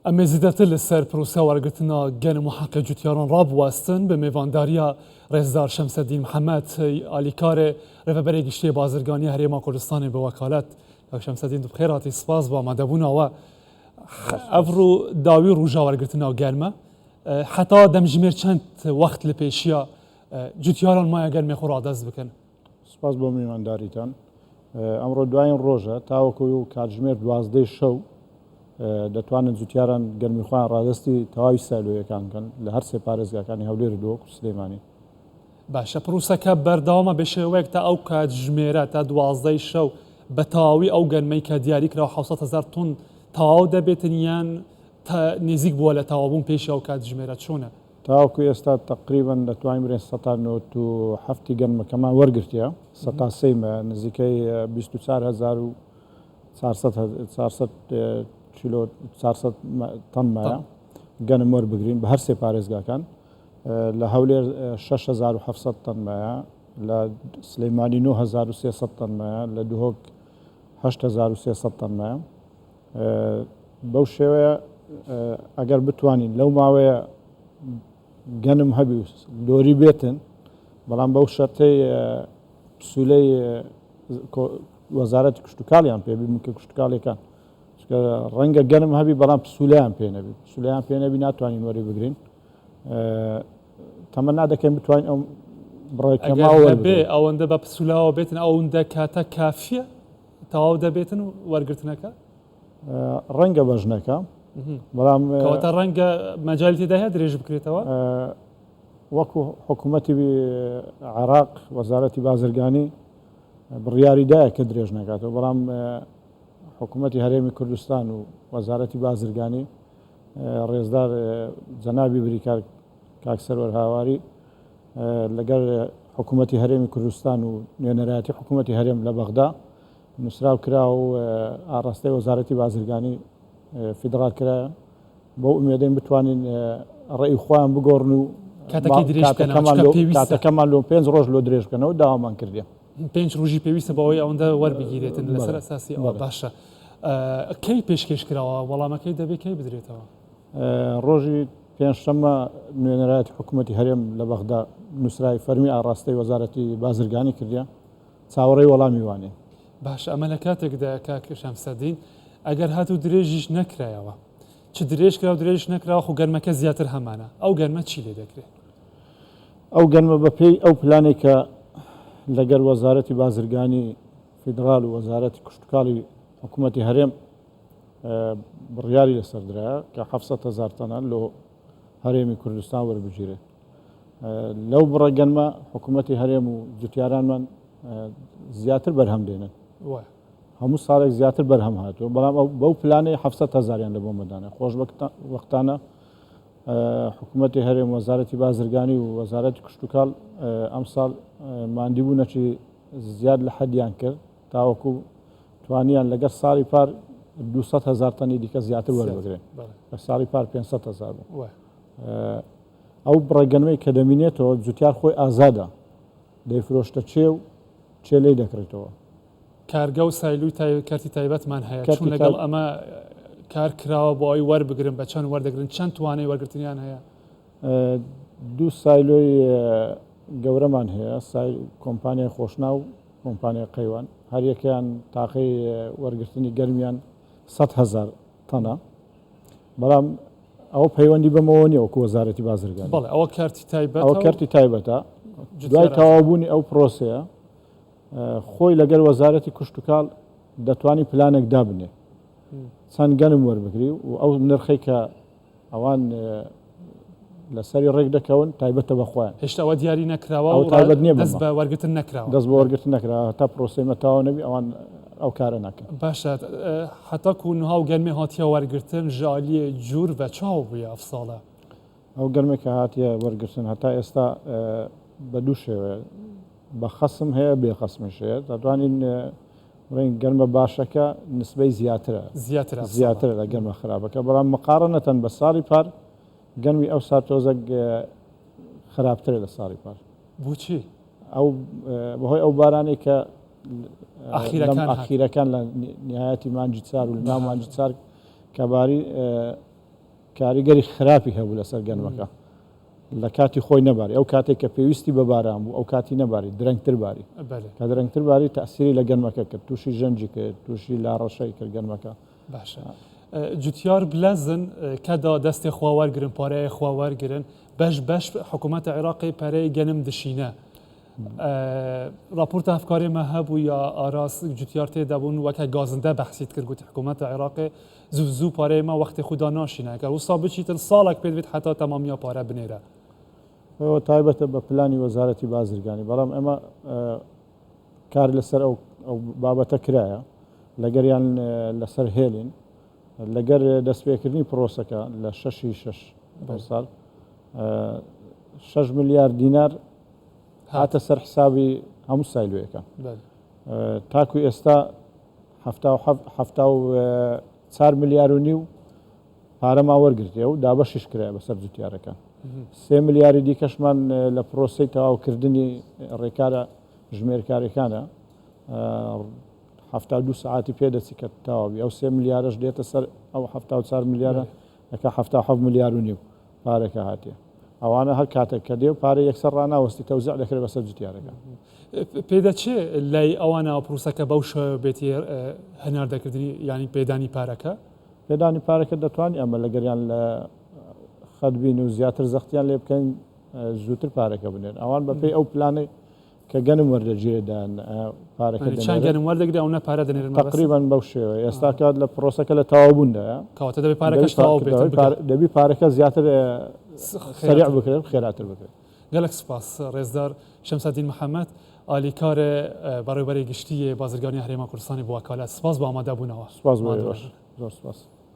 Em ê zêdetir li ser proseya wergirtina genim û heqê cutyaran rabiwestin bi mêvandariya Rêzdar Şemseddîn Mihemed alîkarê Rêveberê Giştî yê Bazirganiya Herêma Kurdistanê bi wekalet. Kak Şemseddîn tu bi xêr hatî spas bo amadebûna we. Ev rû dawî roja wergirtina germ e. Heta demjimêr çend wext li pêşiya cutyaran maye germê xwe radest bikin? سپاس بۆ میوانداریتان. ئەمڕۆ دوایین ڕۆژە تاوەکو کاتژمێر دوازدەی شەو دەتوانن جوتیاران گەرمی خۆیان ڕادەستی تەواوی سایلۆیەکان بکەن لە هەر سێ پارێزگاکانی هەولێر و دهۆک و سلێمانی. باشە پروسەکە بەردەوامە بە شێوەیەک تا ئەو کاتژمێرە تا دوازدەی شەو بە تەواوی ئەو گەنمەی کە دیاری کراوە 700 هەزار تۆن تەواو دەبێتن یان تا نزیک بووە لە تەواوبوون پێشی ئەو کاتژمێرە چۆنە؟ تاوەکو ئێستا تەقریبەن دەتوانین بڵێین سەتا نۆت و حەفتی گەنمەکەمان وەرگرتیە، سەتا سێی مایە، نزیکەی 24 400 کیلۆ 400 تەن مایە گەنم وەربگرین بە هەر سێ پارێزگاکان. لە هەولێر 6700 تەن مایە، لە سلەیمانی 9300 تەن مایە، لە دهۆک 8300 تەن مایە. بەو شێوەیە ئەگەر بتوانین لەو ماوەیە گەنم هەبی و لۆری بێتن بەڵام بەو شەرتەی پسولەی وەزارەتی کشتتوکاڵیان پێبی منکە کشتتوکاڵەکان ڕەنگە گەنم هەبی بەڵام پسولیان پێ نەبی پسولیان پێ نەبی ناتوانین وەری بگرین تەمەنا دەکەین بتوانین ئەو بڕێکەماوە بێ ئەوەندە بە پسولاوە بێتن ئەوەندە کاتە کافیە تەواو دەبێتن وەرگرتنەکە؟ ڕەنگە بەش نەکا بەڵام کەواتە ڕەنگە مەجای تێدا هەیە درێژ بکرێتەوە؟ وەکو حکوومەتی عێراق وەزارەتی بازرگانی بڕیاری دایە کە درێژ نەکاتەوە بەڵام حکوومەتی هەرێمی کوردستان و وەزارەتی بازرگانی ڕێزدار جەنابی بریکار کاک سەروەر هاواری لەگەڵ حکوومەتی هەرێمی کوردستان و نوێنەرایەتی حکوومەتی هەرێم لە بەغدا نووسراو کرا و ئاڕاستەی وەزارەتی بازرگانی فیدڕال کرا بەو ئومێدەین بتوانین ڕێی خۆیان بگۆڕن و کاتەکەمان لۆ پێنج ڕۆژ لۆ درێژ بکەنەوە داوامان کردیە. پێنج ڕۆژی پێویستە بەوەی ئەوەندە وەربگیرێتن لەسەر ئەساسی ئەوە باشە کەی پێشکێش کراوە وەڵامەکەی دەبێت کەی بدرێتەوە؟ ڕۆژی پێنجشەممە نوێنەرایەتی حکوومەتی هەرێم لە بەغدا نووسراوی فەرمی ئاڕاستەی وەزارەتی بازرگانی کردیە، چاوەڕێی وەڵامی وانین. باشە ئەمە لە کاتێکدایە کاک شەمسەدین ئەگەر هاتوو درێژیش نەکرایەوە چ درێژ کرا و درێژیش نەکراوە خۆ گەرمەکە زیاتر هەمانە ئەو گەرمە چی لێ دەکرێ؟ ئەو گەنمە بەپێی ئەو پلانەی کە لەگەر وەزارەتی بازرگانی فیدڕال و وەزارەتی کشتوکاڵی حکوومەتی هەرێم بڕیاری لەسەر درا کە 700 هەزار تەنە لۆ هەرێمی کوردستان وەربگیرێت. لەو بڕە گەنمە حکوومەتی هەرێم و جوتیارانمان زیاتر بەرهەم دێنن. هەموو ساڵێک زیاتر بەرهەم هاتووە، بەڵام بەو پلانەی 700 هەزاریان لە بۆمەدانە. خۆشبەختانە حکوومەتی هەرێم، وەزارەتی بازرگانی و وەزارەتی کشتوکاڵ ئەمساڵ ماندیبوونەکی زیاد لە حەدیان کرد تاوەکو توانیان لەگەر ساڵی پار 200 هەزار تەنی دیکە زیاتر وەربگرن. لە ساڵی پار 500 هەزار بوو. ئەو بڕە گەنمەی کە دەمینێتەوە جوتیار خۆی ئازادە دەیفرۆشتە چێ و چێ لێی دەکڕیتەوە. کارگە و سایلوی کەرتی تایبەتمان هەیە چون لەگەڵ ئەمە کار کراوە بۆ ئەوەی وەربگرن بە چەند وەردەگرن چەند توانای وەرگرتنیان هەیە؟ دوو سایلۆی گەورەمان هەیە کۆمپانیای خۆشناو و کۆمپانیای قەیوان هەریەکەیان تاقەی وەرگرتنی گەرمیان 100 هەزار تەنە بەڵام ئەوە پەیوەندی بەمەوە نییە وەکو وەزارەتی بازرگانی. بەڵێ ئەوە کەرتی تایبەتە ئەوە کەرتی تایبەتە دوای تەواوبوونی ئەو پرۆسەیە خۆی لەگەر وەزارەتی کشتوکاڵ دەتوانی پلانێک دابنێ چەند گەنم وەربگری و ئەو نرخەی کە ئەوان لەسەری ڕێک دەکەون تایبەتە بە خۆیان. هێشتا ئەوە دیاری نەکراوە و تایبەت نییە دەست بە وەرگرتن نەکراوە. دەست بە وەرگرتن نەکراوە هەتا پرۆسەی مە تەواو نەبی ئەوان ئەو کارە ناکەن. باشە هەتاکو نها و گەنمێ هاتیە وەرگرتن ژ ئالیێ جوور ڤە چاو بویە ئەڤ ساڵە؟ ئەو گەنمێک کە هاتیە وەرگرتن هەتا ئێستا بە دوو شێوەیە بە خەسم هەیە بێ خەسمیش هەیە دەتوانین بڵێین گەرمە باشەکە نسبەی زیاترە زیاترە زیاترە لە گەرمە خراپەکە بەڵام مقارنەتەن بە ساڵی پار گەرمی ئەو سار تۆزەک خراپترە لە ساڵی پار. بۆچی؟ ئەو بەهۆی ئەو بارانەی کە ئەخیرەکان لە نهایەتی مانگی چار و لە ناو مانگی چار کە باری. کاریگەری خراپی هەبوو لەسەر گەنمەکە لە کاتی خۆی نەباری ئەو کاتێک کە پێویستی بە باران بوو ئەو کاتی نەباری درەنگتر باری کە درەنگتر باری تەسیری لە گەنمەکە کرد تووشی ژەنجی کرد تووشی لاڕەشەی کرد گەنمەکە. باشە جوتیار بلەزن کەدا دەستێ خوا وەرگرن پارەیە خوا وەرگرن بەش بەش حکوومەتە عێراقی پەرەی گەنم دشینە راپۆرتە هەفکارێ مە هەبوو یا ئاراس جوتیار تێدا بوون وەکە گازندە بەحسیت کرد گوتی حکوومەتە عێراقی زوو زوو پارەی مە وەختی خودا ناشینە ئەگەر وسا بچیتن ساڵێک پێت بێت حتا تەمامیا پارە بنێرە. ئەوە تایبەتە بە پلانی وەزارەتی بازرگانی بەڵام ئێمە کار لەسەر ئەو بابەتە کرایە لەگەریان لەسەر هێلین لەگەر دەستپێکردنی پرۆسەکە لە شەشی شەش ساڵ 6 ملیار دینار هاتە سەر حسابی هەموو سایلۆیەکان تاکو ئێستا 4 ملیار و نیو پارەمان وەرگرتیە و دابەشیش کرایە بەسەر جوتیارەکان. سێ ملیاری دیکەشمان لە پرۆسەی تەواوکردنی ڕێکارە ژمێرکاریەکانە 72 سەعاتی پێدەچی کە تەواوی ئەو سێ ملیارەش دێتە سەر ئەو 74 ملیارە دەکا 77 ملیار و نیو پارەکە هاتیە. ئەوانە هەر کاتێک کە دێ و پارە یەکسەر ڕاناوەستی تەوزیع دەکرێت بەسەر جوتیارەکان. پێدەچێ لای ئەوانە پرۆسەکە بەو شێوە بێتی هەناردەکردنی یانی پێدانی پارەکە؟ پێدانی پارەکە دەتوانین ئەمە لەگەریان لە خەت بین و زیاتر زەختیان لێ بکەین زووتر پارەکە بنێن ئەوان بەپێی ئەو پلانەی کە گەنم وەردەگیرێت دایان پارەکە چەند گەنم وەردەگرێ ئەو نە پارە دەنێرن تقریبا بەو شێوە ئێستا کات لە پرۆسەکە لە تەواوبووندایە کەواتە دەبێ پارەکەش تەواو بێت دەبی پارەکە زیاتر سەریع بکرێت خێراتر بکرێت. گەلەک سوپاس ڕێزدار شەمسەدین محەمەد ئالیکار بەڕێوبەری گشتی بازرگانی هەرێما کوردستانی بۆ وەکالەت سپاس بۆ ئامادەبوونەوە. سپاس بۆ ئێوەش زۆر سپاس.